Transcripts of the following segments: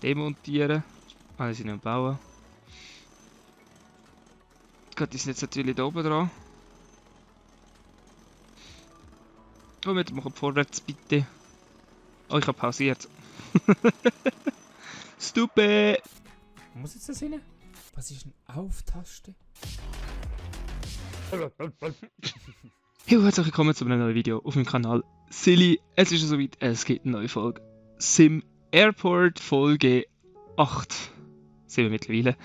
demontieren. Alle sind am Bauen. Geht ist jetzt natürlich da oben dran. Und wir machen vorwärts bitte. Oh, ich habe pausiert. Stupid! Wo muss jetzt das hin? Was ist eine Auf-Taste? Hallo, herzlich willkommen zu einem neuen Video auf meinem Kanal Silly. Es ist soweit, es gibt eine neue Folge. Sim Airport Folge 8 sind wir mittlerweile.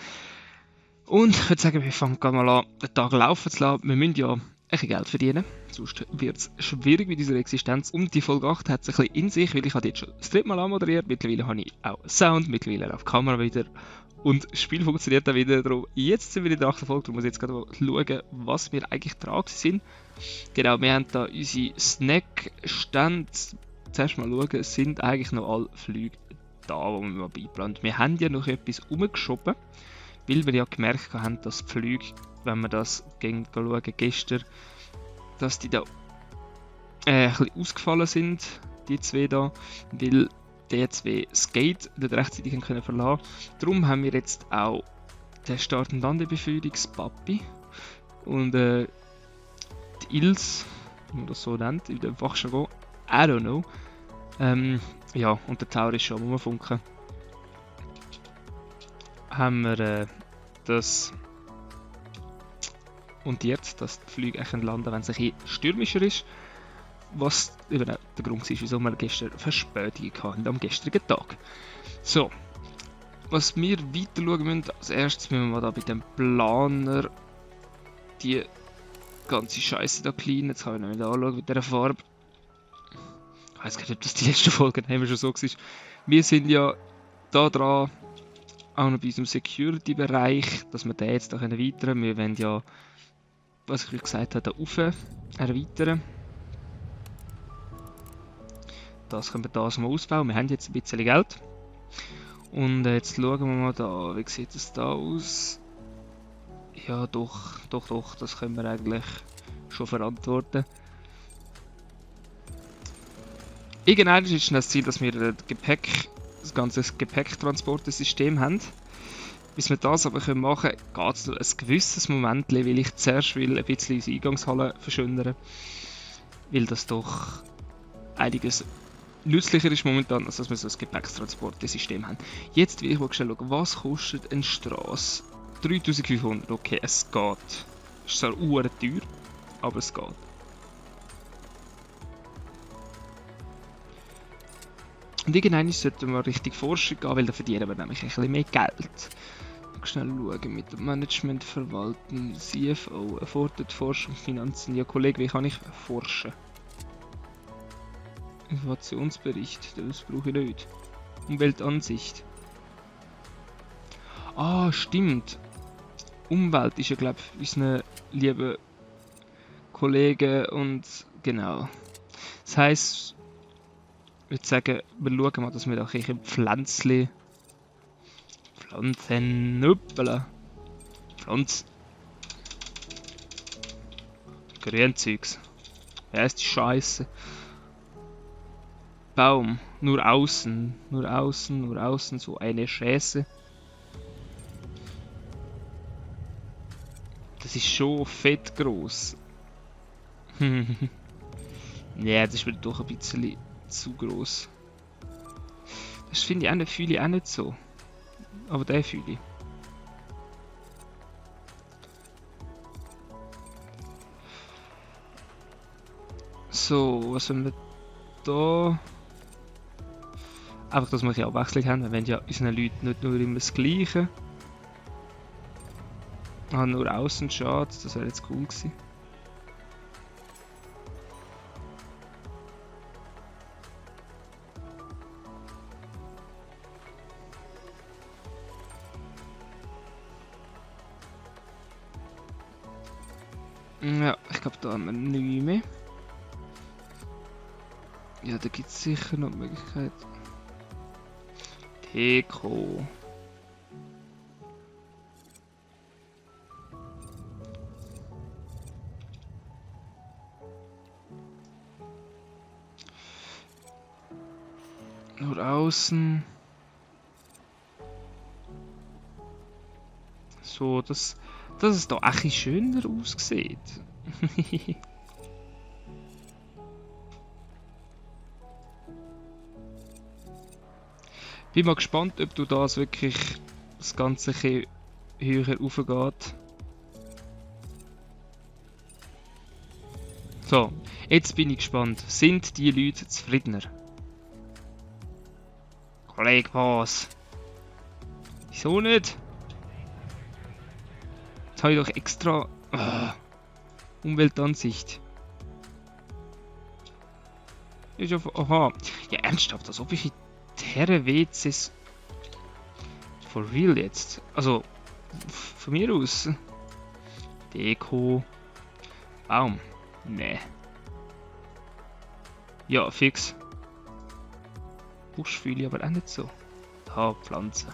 Und ich würde sagen, wir fangen gerade mal an, den Tag laufen zu lassen. Wir müssen ja ein bisschen Geld verdienen, sonst wird es schwierig mit unserer Existenz. Und die Folge 8 hat es ein bisschen in sich, weil ich habe jetzt schon das dritte Mal anmoderiert. Mittlerweile habe ich auch Sound, mittlerweile auf Kamera wieder. Und das Spiel funktioniert dann wieder. Darum, jetzt sind wir in der 8. Folge, darum muss ich jetzt gerade schauen, was wir eigentlich dran sind. Genau, wir haben da unsere Snackstände. Zuerst mal schauen, es sind eigentlich noch alle Flüge da, die wir mal beiplanen. Wir haben ja noch etwas umgeschoben, weil wir ja gemerkt haben, dass die Flüge, wenn wir das schauen, gestern, dass die da ein bisschen ausgefallen sind, die zwei da, weil die zwei Skate nicht rechtzeitig können verlassen. Darum haben wir jetzt auch den Start- und Landebefeuerungspapi und die Ils, wie man das so nennt, in dem Fachjargon, I don't know. Ja, und der Tower ist schon am Rumfunken. Haben wir das montiert, dass die Flüge landen, wenn es ein bisschen stürmischer ist. Was eben der Grund ist, wieso wir gestern Verspätungen hatten am gestrigen Tag. So, was wir weiter schauen müssen, als erstes müssen wir mal da bei dem Planer die ganze Scheiße da cleanen. Jetzt kann ich noch nicht anschauen mit dieser Farbe. Ich weiß gar nicht, ob das die letzte Folge haben wir schon so war. Wir sind ja da dran, auch noch bei unserem Security-Bereich, dass wir den jetzt da erweitern können. Wir wollen ja, was ich gesagt habe, da rauf erweitern. Das können wir das mal ausbauen. Wir haben jetzt ein bisschen Geld. Und jetzt schauen wir mal da, wie sieht es da aus? Ja, doch, das können wir eigentlich schon verantworten. Irgendwann ist das Ziel, dass wir das ganze Gepäcktransportersystem haben. Bis wir das aber machen können, geht es nur ein gewisses Moment, weil ich zuerst ein bisschen unsere Eingangshalle verschönern. Weil das doch einiges nützlicher ist momentan, als dass wir so ein Gepäcktransportersystem haben. Jetzt will ich mal schnell schauen, was kostet eine Straße? 3500, okay, es geht. Ist zwar teuer, aber es geht. Und irgendwann sollten wir richtig Forschung gehen, weil da verdienen wir nämlich ein bisschen mehr Geld. Schnell schauen mit dem Management, Verwalten, CFO, erfordert Forschung, Finanzen. Ja, Kollege, wie kann ich forschen? Informationsbericht, das brauche ich nicht. Umweltansicht. Ah, stimmt. Umwelt ist ja, glaube ich, unsere lieben Kollegen und genau. Das heisst, ich würde sagen, wir schauen mal, dass wir da ein bisschen Pflänzchen. Grünzeugs. Ja, ist die Scheiße. Baum. Nur außen, so eine Schäße. Das ist schon fett gross. Ja, das ist mir doch ein bisschen zu gross. Das finde ich auch nicht, fühle ich auch nicht so. Aber den fühle ich. So, was haben wir da? Einfach, dass wir eine Abwechslung haben. Wir wollen ja unseren Leuten nicht nur immer das Gleiche. Ah, nur außen, schade. Das wäre jetzt cool gewesen. Ja, ich glaube, da haben wir nichts mehr. Ja, da gibt es sicher noch die Möglichkeit. Deko. Nur außen. So, dass es da ein bisschen schöner aussieht. Bin mal gespannt, ob du das wirklich das Ganze ein bisschen höher raufgeht. So, jetzt bin ich gespannt. Sind die Leute zufriedener? Kollege was? Wieso nicht? Jetzt habe ich doch extra Umweltansicht. Ist auf, aha. Ja, ernsthaft, als ob ich in die Herren-WCs for real jetzt. Also, von mir aus. Deko. Baum. Nee. Ja, fix. Busch fühle ich aber auch nicht so. Ha, Pflanze.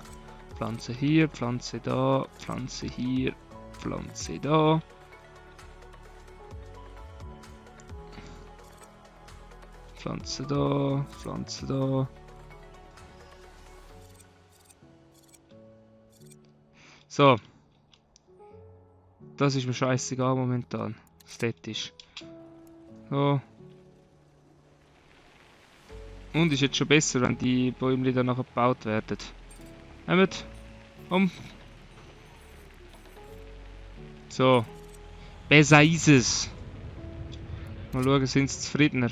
Pflanze hier, Pflanze da, Pflanze hier, Pflanze da. Pflanze da, Pflanze da. So. Das ist mir scheißegal momentan. Ästhetisch. So. Und ist jetzt schon besser, wenn die Bäume dann nachher gebaut werden. Nehmt. Um. So. Besser ist es. Mal schauen, sind sie zufriedener.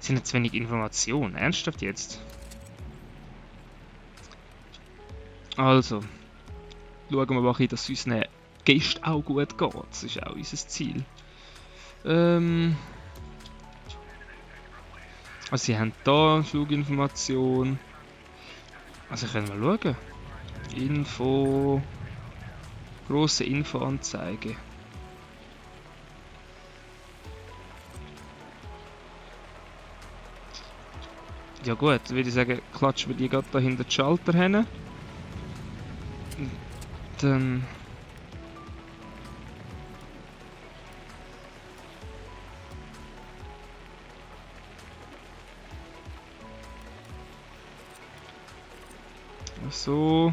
Sind jetzt wenig Informationen. Ernsthaft jetzt? Also. Schauen wir mal, dass es unseren Gästen auch gut geht. Das ist auch unser Ziel. Also sie haben hier Fluginformation. Also können wir schauen. Info. Grosse Infoanzeige. Ja gut, dann würde ich sagen, klatschen wir die gerade da hinter den Schalter hin. Dann... So.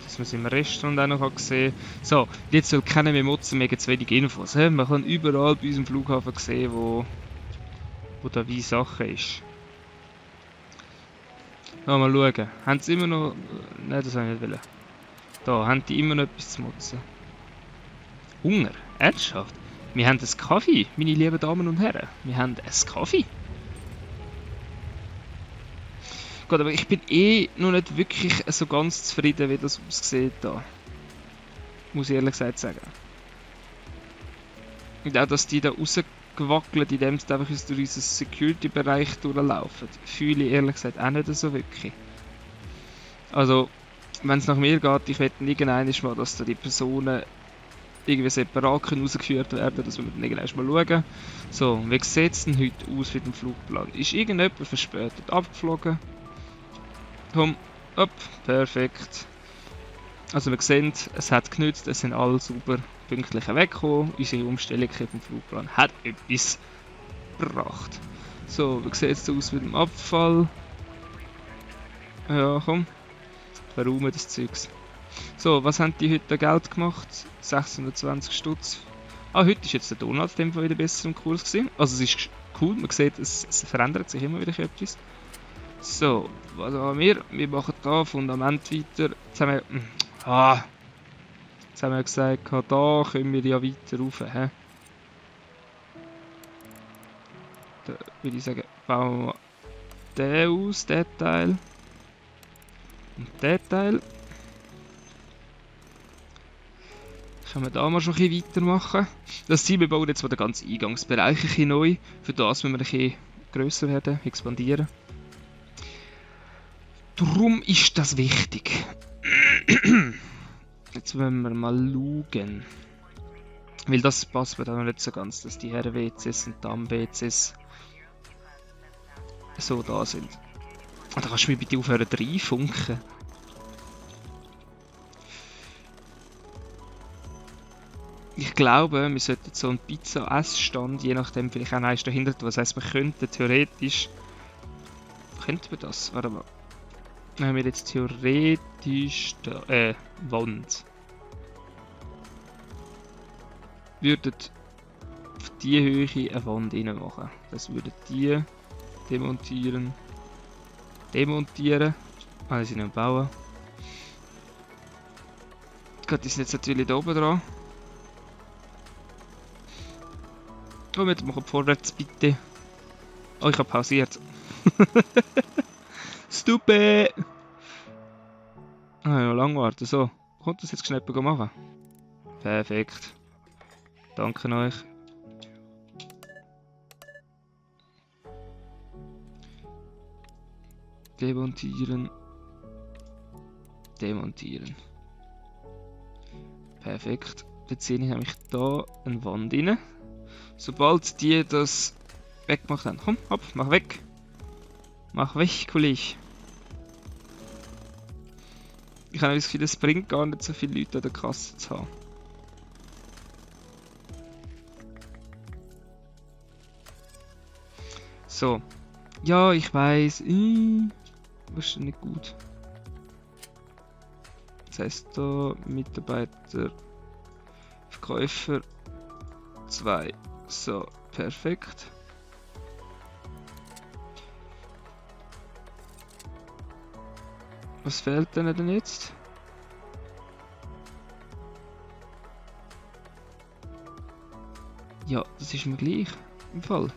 Dass man es im Restaurant auch noch sehen kann. So, jetzt soll keiner mehr motzen, mega zu wenig Infos. He? Man kann überall bei unserem Flughafen sehen, wo da wie Sache ist. Ja, mal schauen. Haben sie immer noch... Nein, das habe ich nicht wollen. Da, haben die immer noch etwas zu motzen. Hunger? Ernsthaft? Wir haben einen Kaffee, meine lieben Damen und Herren. Wir haben einen Kaffee. Gut, aber ich bin noch nicht wirklich so ganz zufrieden, wie das aussieht da. Muss ich ehrlich gesagt sagen. Und auch, dass die da rausgewackelt, indem sie einfach durch unseren Security-Bereich durchlaufen, fühle ich ehrlich gesagt auch nicht so wirklich. Also, wenn es nach mir geht, ich wette irgendwann mal, dass da die Personen irgendwie separat rausgeführt werden, dass wir dann irgendwann mal schauen. So, wie sieht es denn heute aus mit dem Flugplan? Ist irgendjemand verspätet abgeflogen? Komm, up, perfekt. Also wir sehen, es hat genützt, es sind alle super pünktlich weggekommen. Unsere Umstellung vom Flugplan hat etwas gebracht. So, wie sieht es aus mit dem Abfall? Ja, komm, verräumen das Zeugs. So, was haben die heute Geld gemacht? 620 Stutz. Ah, heute ist jetzt der Donald in dem Fall wieder besser im Kurs gewesen. Also es ist cool, man sieht, es verändert sich immer wieder etwas. So, was haben wir? Wir machen da Fundament weiter. Jetzt haben wir gesagt, da können wir ja weiter rauf. He? Da würde ich sagen, bauen wir den aus, den Teil. Und den Teil. Können wir da mal schon ein bisschen weitermachen. Das Ziel, wir bauen jetzt mal den ganzen Eingangsbereich ein bisschen neu. Für das müssen wir ein bisschen grösser werden, expandieren. Darum ist das wichtig. Jetzt wollen wir mal schauen. Weil das passt mir dann noch nicht so ganz, dass die Herren-WCs und Damen-WCs so da sind. Da kannst du mir bitte aufhören reinfunken. Ich glaube, wir sollten so einen Pizza-Essstand, je nachdem, vielleicht auch eins dahinter tun. Das heisst, wir könnten theoretisch... Könnten wir das? Warte mal. Dann haben wir jetzt theoretisch... Wand. Würden auf die Höhe eine Wand rein machen. Das würden die demontieren. Demontieren. Ah, die sind am Bauen. Gut, die sind jetzt natürlich da oben dran. Oh, wir machen vorwärts bitte. Oh, ich habe pausiert. Stupid! Ah, ja, lang warten. So, kommt das jetzt schnell machen? Perfekt. Danke euch. Demontieren. Demontieren. Perfekt. Jetzt sehe ich nämlich da eine Wand rein. Sobald die das weggemacht haben. Komm, hopp, mach weg. Mach weg, Kollege. Ich habe das Gefühl, es bringt gar nicht so viele Leute an der Kasse zu haben. So. Ja, ich weiß. Das ist nicht gut. Das heisst da Mitarbeiter, Verkäufer 2. So, perfekt. Was fehlt denn jetzt? Ja, das ist mir gleich im Fall.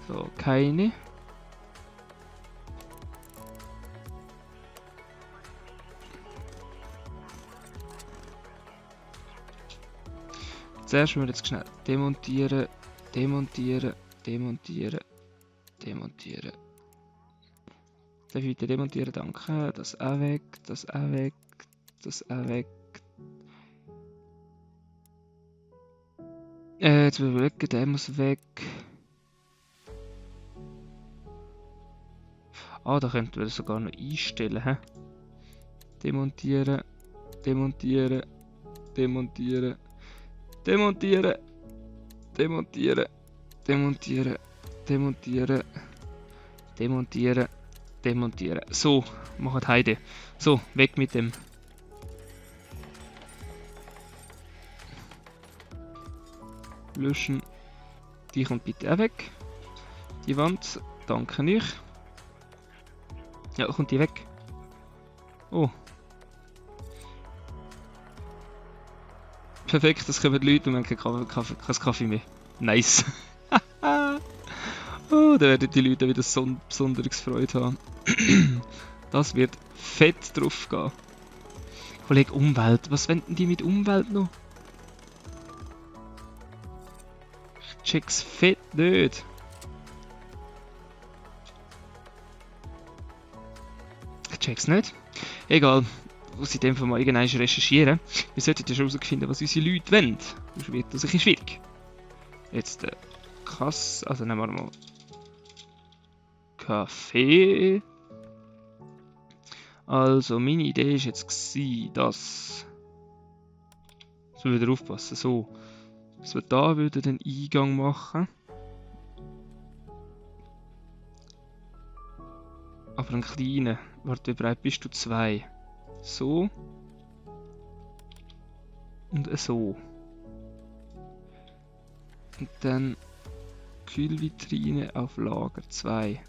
So, keine. Zuerst müssen wir jetzt schnell demontieren, demontieren, demontieren, demontieren. Darf ich bitte demontieren? Danke. Das auch weg, das auch weg, das auch weg. Jetzt überlegen, der muss weg. Ah, da könnten wir das sogar noch einstellen. He? Demontieren, demontieren, demontieren, demontieren, demontieren, demontieren, demontieren, demontieren, demontieren. So, macht Heide. So, weg mit dem. Löschen. Die kommt bitte auch weg. Die Wand, danke nicht. Ja, kommt die weg. Oh. Perfekt, das kommen die Leute und wir haben keinen Kaffee mehr. Nice. Oh, da werden die Leute wieder besonderes Freude haben. Das wird fett drauf gehen. Kollege, Umwelt. Was wenden die mit Umwelt noch? Ich check's fett nicht. Ich check's nicht. Egal. Muss ich in dem Fall mal irgendwann recherchieren. Wir sollten ja schon herausfinden, was unsere Leute wollen. Sonst wird das ein bisschen schwierig. Jetzt Kasse. Also nehmen wir mal Kaffee. Also meine Idee war jetzt, dass wir wieder aufpassen. So. Dass wir da würden den Eingang machen. Aber einen kleinen. Warte, wie breit bist du? 2. So. Und so. Und dann Kühlvitrine auf Lager 2.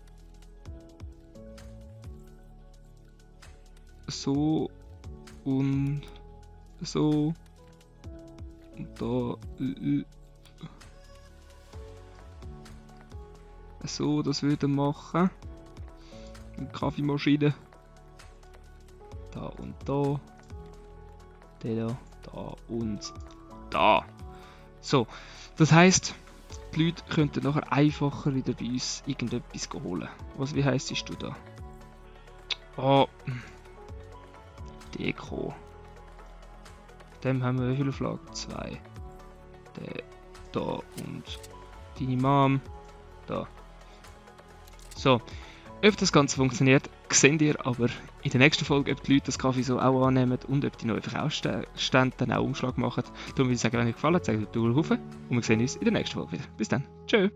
So. Und so. Und da. So, das würde machen. Eine Kaffeemaschine. Da und da. Da und da. So, das heisst, die Leute könnten nachher einfacher wieder bei uns irgendetwas holen. Wie heisst du da? Oh. Deko. Dem haben wir wie viele Auflagen? 2. Der da und deine Mom. Da. So. Ob das Ganze funktioniert, sehen ihr aber in der nächsten Folge, ob die Leute das Kaffee so auch annehmen und ob die neuen Verkaufsstände dann auch Umschlag machen. Darum würde ich sagen, wenn euch gefallen hat, sagt ihr Daumen hoch und wir sehen uns in der nächsten Folge wieder. Bis dann. Tschö.